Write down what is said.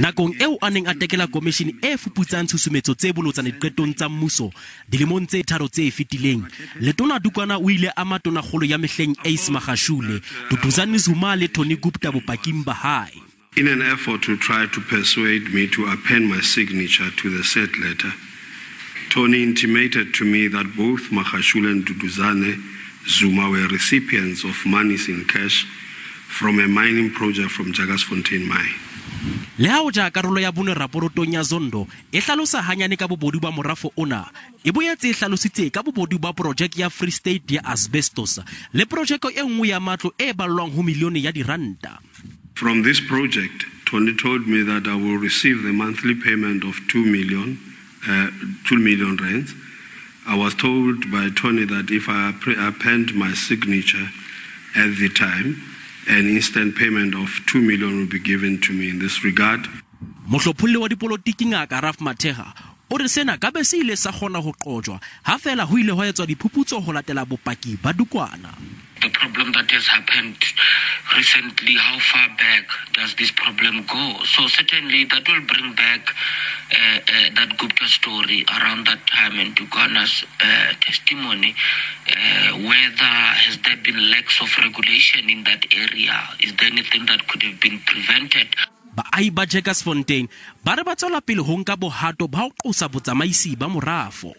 Nakong eo a neng a tekela komishini e fuputsang tshusumetso tse bolotsana diqetong tsa mmuso dilemong tse tharo tse fetileng, Letona Dukwana o ile ama tonakgolo ya mehleng Ace Magashule, Duduzane Zuma le Tony Gupta bopaking ba hae. In an effort to try to persuade me to append my signature to the said letter, Tony intimated to me that both Magashule and Duduzane Zuma were recipients of monies in cash from a mining project from Jagersfontein mine. Le ha hoja karolo ya bone raporotong ya Zondo e hlalosa hanyane ka bobodu ba morafo ona, e boetse e hlalositse ka bobodu ba projeke ya Free State ya asbestos le projeke e nngwe ya matlo e ballwang ho milione ya diranta. From this project, Tony told me that I will receive the monthly payment of 2 million, 2 million rands. I was told by Tony that if I append my signature at the time, an instant payment of 2 million will be given to me in this regard. Mohlopholli wa dipolotiki Ngaka Ralph Mathekga o re sena ka be se ile sa kgona ho qojwa ha feela ho ile hwa etswa diphuputso ho latela bopaki ba Dukwana. The problem that has happened recently, how far back does this problem go? So certainly that will bring back that Gupta story around that time and Dukwana's testimony. Whether has there been lacks of regulation in that area? Is there anything that could have been prevented? Baahi ba Jagersfontein ba re ba tswela pele ho nka bohato ba ho qosa botsamaisi ba morafo.